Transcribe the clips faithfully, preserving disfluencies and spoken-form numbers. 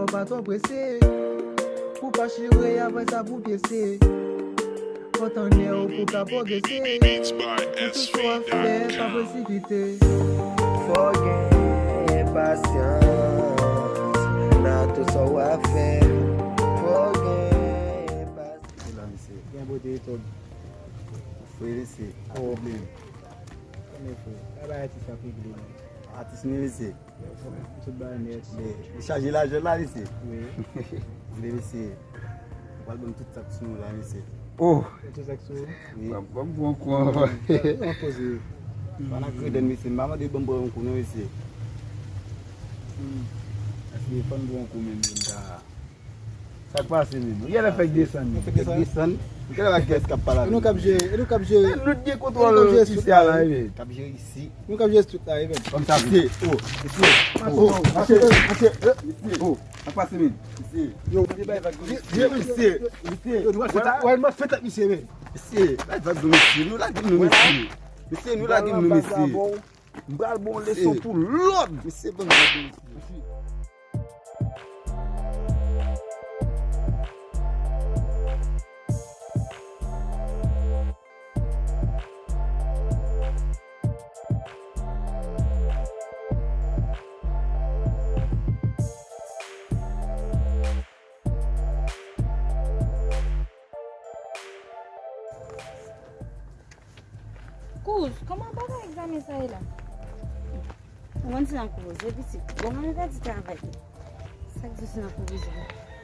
Fò pa twò prese, pou pa chire, apre sa pou pyese. Fò tann lè w pou ka pwogrese. Nan tout sa w ap fè, pa presipite. Fò w gen pasyans nan tout sa w ap fè. Fò w gen pasyans. Ou la, mesye. Gen bote, Tòg. Frè, mesye. Oh. Ap regle. Kòman, frè? Kaba atis ap regle, non? Atis, mesye. Tout bagay nèt. Li chaje lajan la, mesye. Wi. Vle, mesye. Ou pral ban m tout sa k sou nou la, mesye. Oh! Tout sa k sou ou? Wi. Ban m pran kou anvan. An poze. Pa nan greden, mesye. M pa mande ban m pran yon kou, non, mesye. Hmm. Mesye, fò n pran yon kou menm, menm ta. Sa k pase menm? Yè lè fèk desann. Fèk desann? Kèlè bagay kès k ap pale avè nou? E nou k ap jere, e nou k ap jere. Lout gen kontwòl isi a la, wi. K ap jere isi. Nou k ap jere tout la, wi, menm. Kòm sa, mesye. Oh, mesye. Oh, mache, mache. Mesye. Oh, sa k pase menm? Mesye. Yo, mesye, mesye. Yo, nou al fèt ak, wè, nou al fèt ak misye, menm. Mesye, bay vag nou, mesye. Nou lage m nou, mesye. Mesye, nou lage m nou, mesye. M pral ba w leson pou lòd. Mesye, ban m gade mesye. Kouz, kòman bagay egzamen sa ye la? Ou konn se nan kou poze, pitit. Bon, mwen pèdi travay. Sa k di se nan kou poze?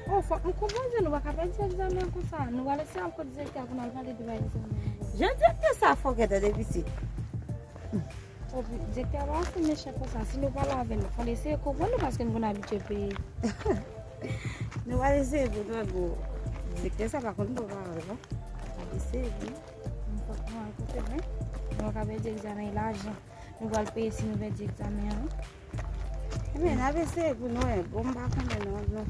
Oh, fòk nou kou poze, nou pa ka pèdi egzamen an konsa. Nou pral eseye al kot direktè a pou n al pale de bagay egzamen an. Jan direktè sa fòkè tande, pitit. Oh, direktè a pa ase mechan konsa. Si nou pale avè l, fò l eseye konprann nou paske nou konn abitye peye. Nou pral eseye pou nou, bon. Direktè sa pa konn bon pawòl, non. Nou pral eseye, wi. Fòk nou al kote, men nou pa ka pèdi egzamen, e lajan. Nou pral peye si nou pèdi egzamen an, wi. Ebyen, n ap eseye pou nou wè. Bon, m pa konnen non, non.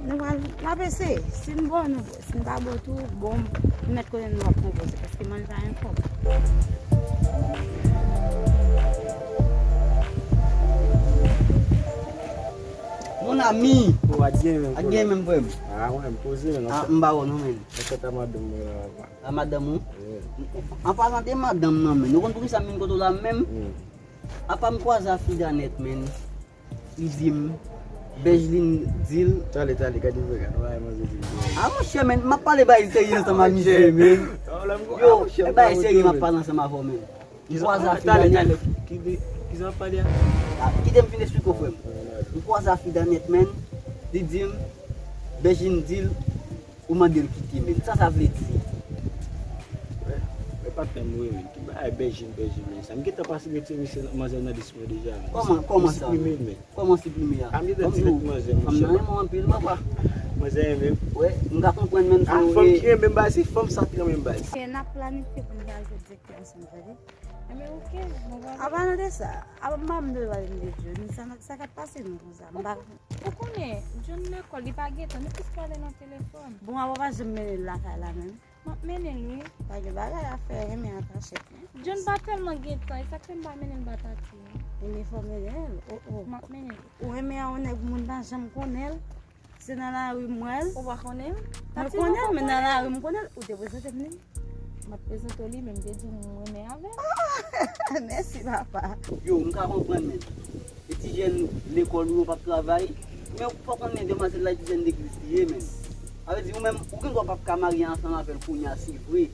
Nou pral, n ap eseye. Si n bon, nou bon. Si n pa bon tou, bon, nou mèt konnen nou ap konpoze, paske manje pa yon kòb. Mon ami! Ou pa t gen menm, pa t gen menm, frè m. Ah, wè, m poze, non. Ah, m pa wè non, men. Mwen fèt a madanm mwen la, papa. A madanm ou? Wi. An palan de madanm nan, men, nou konn poukisa m vin kote w la menm? Hmm. Apa m kwaze a Fida nèt, men. Li di m, Bèjlin di l. Tale, tale, gade vre, gade bagay manzè di m. A, monchè, men, m ap pale bagay serye ansanm ak misye, men. Yo, e bagay serye m ap pale ansanm avè w, men. M kwaze a Fida nèt. Ki de, ki sa w ap pale a? A, kite m fin esplike w, frè m. M kwaze a Fida nèt, men. Li di m, Bèjlin di l, ou mande l kite, men. Sa sa vle di? Men, men patnè m, wi, men. Ki bagay bèjin, bèjin, men sa? M gentan pase retire misye, manzè nan lis mwen deja, men. Kòman, kòman sa? Siprime l, men. Kòman siprime a? A, m gentan di l manzè, monchè. Fanm nan renmen w anpil, papa. Manzè renmen m. Wi, m ka konprann, men. A, fanm ki renmen m, bay, se fanm sa ki renmen m, bay. N ap planifye pou n al jwe ansanm, tande. Enben, oke, mwen va. An palan de sa, apa m pa m dwe pale m de Johnny, sa, sa k ap pase nou konsa? M pa. Ou konnen, Johnny lekòl, li pa gen tan, nou plis pale nan telefòn. Bon, apa w pa janm mennen l lakay la menm? M ap mennen l, wi. Pa gen bagay a fè, renmen an kachèt, men. Johnny pa tèlman gen tan, e sa k fè m pa mennen l ba Tati, wi. Enben, fò w mennen l, o, o. M ap mennen l. Ou renmen an, yon nèg moun pa janm konnen l. Se nan lari m wè l. Ou pa konnen l? Mwen konnen l, men nan lari m konnen l. Ou te prezante m li? M ap prezante w li, men m te di w m renmen avè l. Ah! Mèsi, papa. Yo, m ka konprann, men. E ti jèn lekòl ou yo p ap travay, men ou pa konnen demwazèl la e ti jèn legliz li ye, men. Sa vle di ou menm, ou gen dwa p ap ka marye ansanm avè l kounye a, se vre.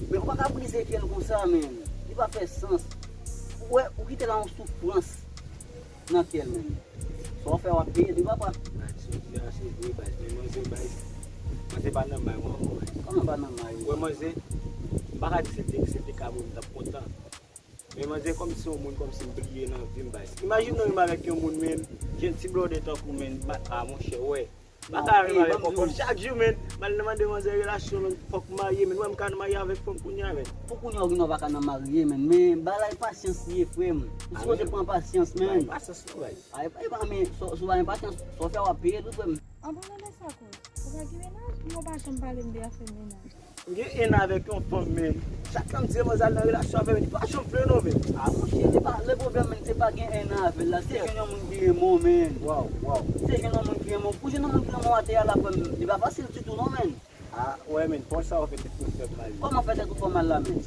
Men ou pa ka brize kè l konsa, men. Li pa fè sans. Ou wè, ou kite l nan yon soufrans. Nan kè l menm. Sa w fè w ap peye tou papa. Baz, sa w di a se vre baz, men manzè baz, manzè pa nan may mwen ankò baz. Kòman pa nan may ou? Wè manzè, m pa ka di se te, se te ka bon m t ap kontan. Men manzè kòmsi yon moun kòmsi m bliye nan vi m baz. Imajine w renmen avèk yon moun men, jèn ti blòdè tankou w men, a monchè wè. Baka renmen avèk yon fanm chak jou, men. M al nan mande manzè relasyon, men, fòk m marye, men. Wè m ka nan marye avèk fanm kounye a, men. Pou kounye a, ou gen dwa pa ka nan marye, men. Men bagay la e pasyans li ye, frè m. Ou sipoze pran pasyans, men. Bagay pasyans, non, bagay. Ay, ay, pa, men, si w pa gen pasyans, sa w fè, w ap peye l, wi, frè m. An palan de sa, Kouz, ou pa gen mennaj? Ou pa janm pale m de afè mennaj. M gen en avèk yon fanm, men. Chak tan m di manzè al nan relasyon avè m, li pa janm vle non, men. A, monchè, se pa le pwoblèm, men, se Pa gen en an avè l la, se jwenn yon moun ki renmen w, men. Waw, waw. Se jwenn yon moun ki renmen w. Pou jwenn yon moun ki renmen w atè a la, frè m, li pa fasil ditou non, men. Ah, wè, men, fò sa w fè tèt mwen fè mal. Kòman fè tèt ou fè mal la, men?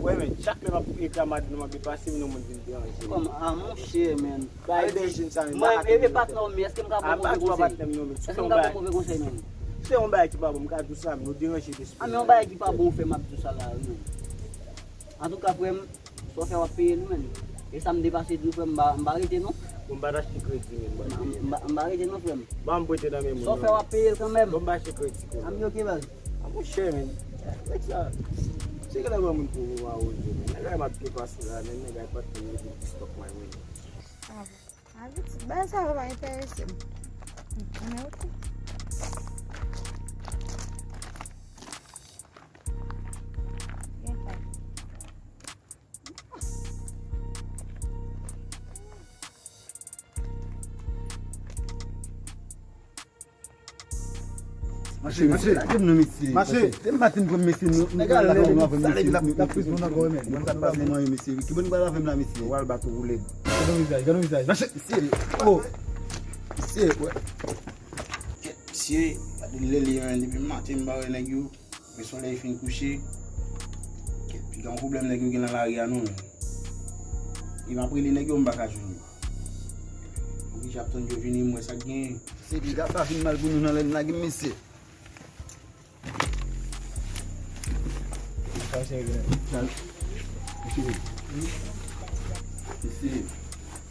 Wè, men, chak lè m ap ekri a madanm nan, m ap pase m, yon moun vin deranje m. Kòman? Ah, monchè, men. Bay bèl jèn sa, men, mwen, e, e patnè w, men, èske m ka ba w move konsèy? Patnè m non, men. Èske m ka ba w move konsèy, men? Se yon bagay ki pa bon, m ka di w sa, men, nou deranje lespri. Ah, men yon bagay ki pa bon, w fè m ap di w sa la, wi, men. Antouka, frè m, sa w fè w ap peye l wi, men. E sa m te pase di w, frè m, m pa, m pa rete non. Bon, m pa t achte kredi, men, m pa peye. M pa, m pa rete non, frè m. Bon, m prete nan men moun. Sa w fè w ap peye l kanmenm. Bon, m pa achte kredi, konnen. A, m oke, baz. A, monchè, men. Nèg sa. Se genlè granmoun pou ou a oze, men. Nèg la m ap depase la, men nèg la pa t konn mete ti stòk mwen, men. A bon. A, pitit, bagay sa yo pa enterese m. Men oke. Gen pa. Mache, mache. Lage m nan, mesye. Mache. Te m pa t vin pran mesye, nou, nou pral la, nou avè mesye, nou, nou, nou, nou, nou, nou, mesye. Ki bon nou pral avè m la, mesye? Ou al bat ou led. Gade yon vizaj, gade yon vizaj. Mache. Mesye. Oh. Mesye, wè. Kèt, mesye, gade lè li ye, men, depi maten m pa wè nèg yo. Men solèy fin kouche. Kèt, piga yon pwoblèm nèg yo gen nan lari a non, men. E m ap rele nèg yo, m pa ka jwenn yo. M oblije ap tann yo vini, m wè sa k genyen. Se piga sa fin mal pou nou nan lè n lage m, mesye. Mesye. Mesye.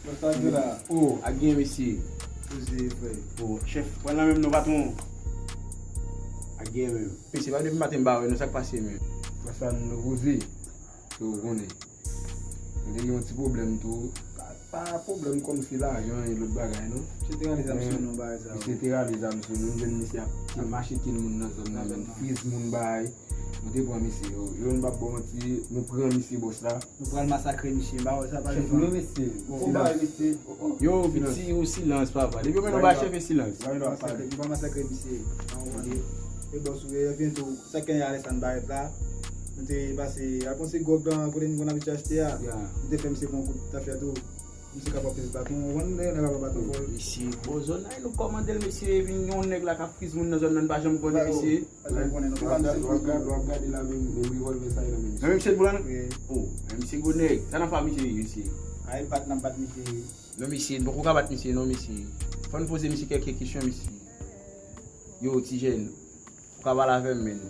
Sa k gen la? Oh, a gen, mesye. Poze, frè. Oh, chèf, pran nan menm non, patwon. A gen menm. Mesye, pa depi maten m pa wè nou, sa k pase menm? Pase nou poze. Ke w konnen. Nou te gen yon ti pwoblèm tou. Pa, pa pwoblèm kòmsi lajan e lòt bagay, non. Misye te rale zam sou nou, bagay sa yo. Misye te rale zam sou nou, nou jwenn misye ap, ap mache kill moun nan zòn nan, menm friz moun bay. Nou te pran misye, yo, yo, nou p ap ba w manti, nou pran misye bòs la. Nou pral masakre misye, m pa wè sa pa devan. Chèf, non, mesye. Silans. Yo, piti, ou silans, papa. Depi yo mennen w ba chèf, e silans. Nou pa masakre, nou pa masakre misye. An, ou konprann? E bòs ou ye, byento, sa k gen alè sa n barèt la. Nou te pase, al pran se gwòg lan, kote n konn abitye achte a. Nou te fè misye pran kout tafya tou. Misye kapab plis baton, ou konprann, nèg la kapab baton fò. Misye, bon, zòn la, nou kòmande l, mesye, vin yon nèg la k ap friz moun nan zòn nan, n pa janm konnen, mesye. Paske w konnen nou pa misye. W ap gade, w ap gade la, menm, menm revòlvè sa ye nan men misye. Nan men misye l pran? Wi. Oh, men misye gwo nèg. Sa nan fè misye ye, mesye? A, e bat n ap bat misye ye. Non, mesye, nou poko ka bat misye, non, mesye. Fò n poze misye kèk kesyon, mesye. Yo, ti jèn, ou ka pale avè m, men.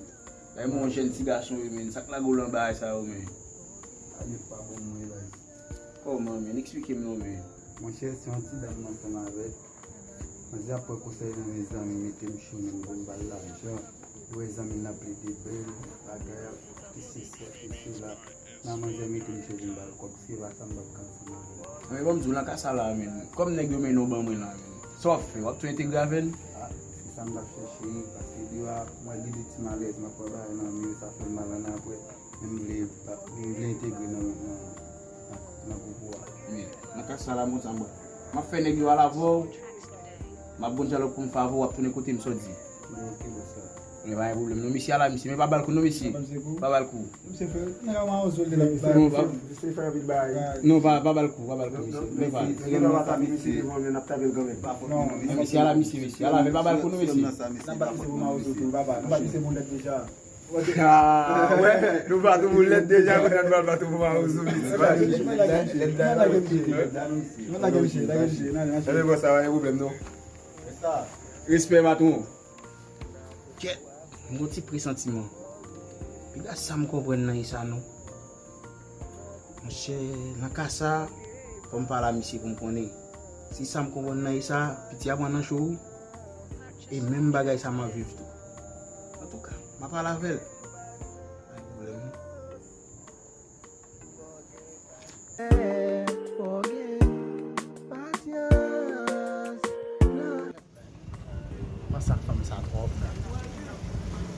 Bay mwen yon jèn ti gason, wi, men. Sa k lage w lan bagay sa yo, men? Sa yo pa bon, mwen, baz. Kòman, men? Eksplike m, non, men. Monchè, se yon ti dam m ansanm avè l. Manzè ap pran konsèy nan men zanmi, mete m cho menm pou m ba l lajan. Ou wè zanmi l nan plede bèl, bagay, ap fè sesi, ap fè sela. Nan manzè mete m cho pou m ba l kòb, si se pa sa m p ap ka ansanm avè l. Men ban m di w, nan ka sa la, men, kòm nèg yo mennen w ban mwen la, men, sa w ap fè? W ap tou entegre avè l? A, se sa m t ap chèche, paske dewa, mwen gen de ti malèz, m ap pran bagay nan men yo, sa fè m mal annapre. Men m vle, m vle entegre nan, nan, nan, nan gwoup ou a. Men, nan ka sa la, m konn sa m pral. M ap fè nèg yo al avè w. M ap bon dyalòg pou m fè avè w, w ap tounen kote m sot di. Men oke, bòs la. Men pa gen pwoblèm non, mesye, ala mesye. Men pa ba l kou non, mesye. Pa ba l kou. Mesye frè, nèg la mawozo l de la. Non, pa, pa ba l kou, pa ba l kou, mesye. Men pa. Mesye, ala mesye, mesye. Ala, men pa ba l kou non, mesye. N ap bat misye pou mawozo tou, papa. Nou bat misye pou lèt deja. Ah, wè, nou bat ou pou lèt deja, kounye a nou pral bat ou pou mawozo, mesye. Lage misye, lage misye. Lage bòs la, pa gen pwoblèm non. Respè, patwon. Kèt, m gon ti presantiman. Piga sa m konprann nan e sa non. Monchè, nan ka sa, fò m pale a misye pou m konnen. Si sa m konprann nan e sa, piti a pran nan cho wi. E menm bagay sa m ap viv tou. Antouka, m ap pale avè l. Pa gen pwoblèm non. Pasyans. Panse ak fanm sa twòp.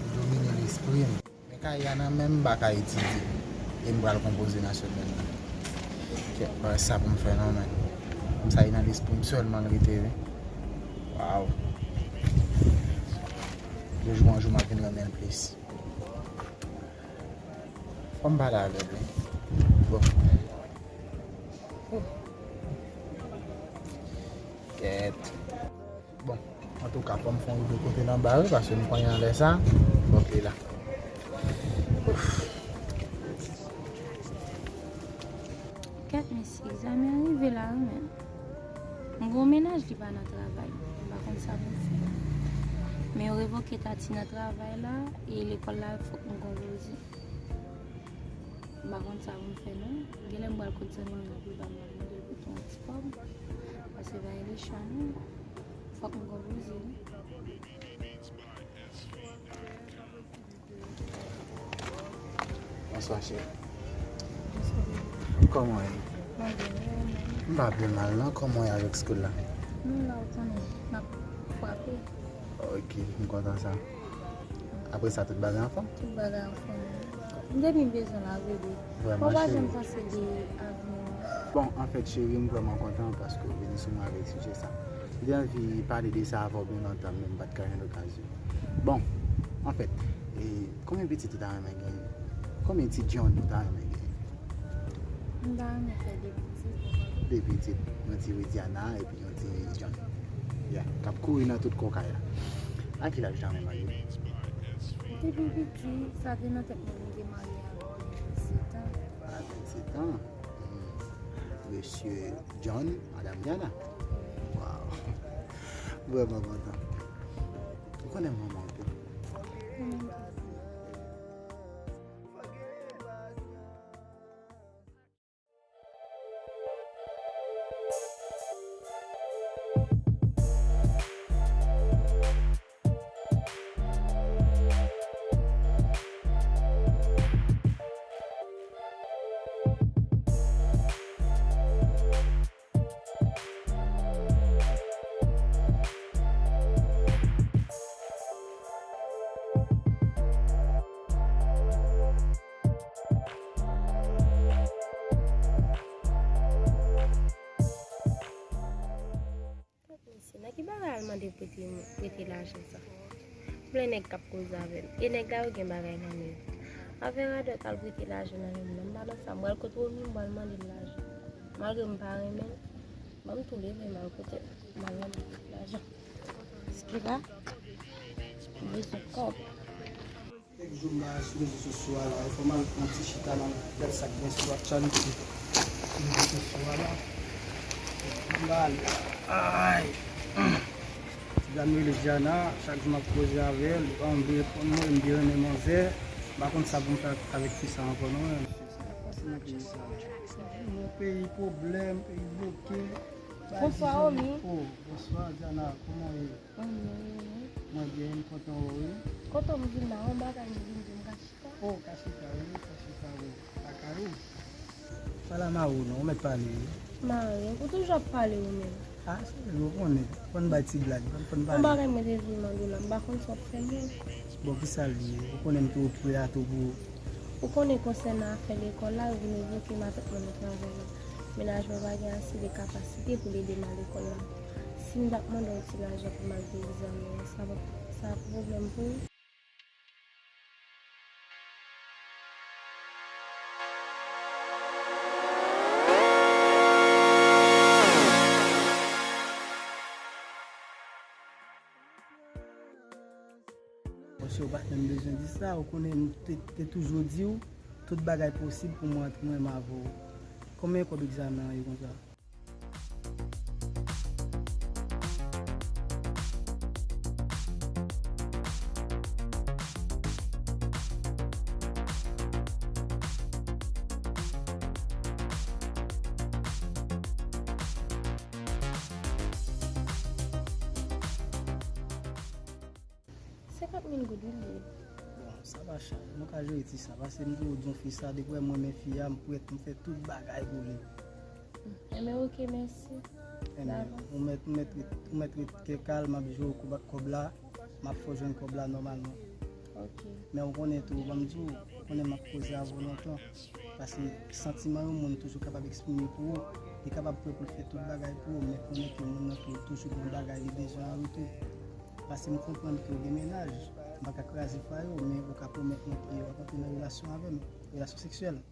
Li domine lespri m. Men kay la nan men m, m pa ka etidye. E m pral konpoze nan semèn nan. Kèt, pa sa pou m fè non, men. Fanm sa e nan lespri m sèlman l rete, wi. Waw. De jou an jou, m ap vin renmen l plis. Fò m pale avè l, wi. Bon. Mwen rive kote l anba wi, paske m konnen anlè sa, fòk li la. Kèt mesye, egzamen an rive la wi, men m gen yon mennaj, li pa nan travay. M pa konn sa pou m fè. Men yo revoke Tati nan travay la, e lekòl la, fòk m konpoze. M pa konn sa pou m fè non. Genlè m pral kot zanmi m nan pou l ba m, mande l pou yon ti kòb. Paske pa gen lechwa non. Fòk m konpoze wi. Bonswa, cheri. Kòman w ye? Mwen byen, e ou menm? M pa pi mal non. Kòman w ye avèk school la? Nou la, ou konnen, n ap frape. Ok, m kontan sa. Apre sa, tout bagay anfòm? Tout bagay anfòm. M te byen bezwen w la vre wi. Vrèman, cheri. Ou pa janm panse de avni w. Bon, anfèt, cheri, m vrèman kontan paske w vini sou mwen avèk sijè sa. M te anvi pale de sa avè w byen lontan, men m pa t ka jwenn okazyon. Bon, anfèt, e, konbyen pitit ou ta renmen genyen? Konbyen ti John ou ta renmen genyen? M ta renmen fè de pitit. De pitit, yon ti Widiana epi yon ti John. Ya, k ap kouri nan tout kò kay la. A ki laj ou ta renmen marye? Depi piti, sa te nan tèt mwen, m te marye a vennsetan. A vennsetan? Hmm. Mesye John, madanm Diana. Waw. Vrèman kontan. Ou konnen manman w tou. Mesye, nan ki bagay al mande prete, prete lajan sa? Plen nèg k ap koze avè m. E nèg la yo gen bagay nan men yo. Avè radòt al prete lajan nan men m nan. M pa nan sa. M pral kot Romy, m pral mande l lajan. Malgre m pa renmen l, ban m tou leve m al kote l. M al mande l lajan. Paske la, m bezwen kòb. Kèk jou m pa sou rezo sosyo a la, e fò m al pran ti chita nan gad sa k gen sou aktyalite rezo sosyo a la. M pa ale. Ay! Ti dam rele Diana, chak jou m ap koze avè l, li pa anvi reponn mwen, m byen renmen manzè, m pa konn sa pou m fè avèk fi sa ankò non. Sa k ap pase nan peyi sa? Yon peyi pwoblèm, peyi bloke. Bonswa, Omi. Oh, bonswa, Diana, kòman w ye? Mwen byen, e ou? Mwen byen, m kontan wè w wi. Kontan m vin la, yon bagay m vin di w, m ka chita? Oh, ka chita wi, ka chita wi. Lakay ou? Pa la mare w non, ou mèt pale wi. Mare, ou toujou ap pale ou menm. Ah, se vre, ou konnen. Fò n bay ti blag, fò n pale. Yon bagay mwen te vin mande w la, m pa konn sa w ap fè non. Bon, kisa l ye? Ou konnen m toujou prè a tou pou ou. Ou konnen konsènan afè lekòl la, yo vin revoke m avèk mwen nan travay la. Mennaj mwen pa gen ase de kapasite pou l ede m al lekòl la. Si m t ap mande yon ti lajan pou m al fè egzamen an, sa p ap, sa p ap pwoblèm pou ou? Monchè, ou pa t menm bezwen di sa, ou konnen m te, te toujou di w, tout bagay posib pou mwen antre mwen menm avè w. Konbyen kòb egzamen an ye konsa? Senkant mil goud, wi, li ye. Bon, sa pa chè. Nou ka jere ti sa. Paske m toujou di yon fi sa, depi w wè m renmen fi a, m prèt pou m fè tout bagay pou li. Enben, oke, mèsi. Enben, ou mèt, ou mèt ret, ou mèt ret kè kalm, m ap jere w kòb, kòb la, m ap fè w jwenn kòb la nòmalman. Oke. Men ou konnen tou, ban m di w, ou konnen m ap koze avè w lontan. Paske santiman yon moun toujou kapab eksprime pou ou, li kapab prè pou l fè tout bagay pou ou, men konnen ke moun nan tou toujou gen yon bagay li bezwen an retou. Paske m konprann ke w gen mennaj, m pa ka kraze fwaye w, men ou ka pwomèt mwen ke w ap antre nan relasyon avè m, relasyon seksyèl.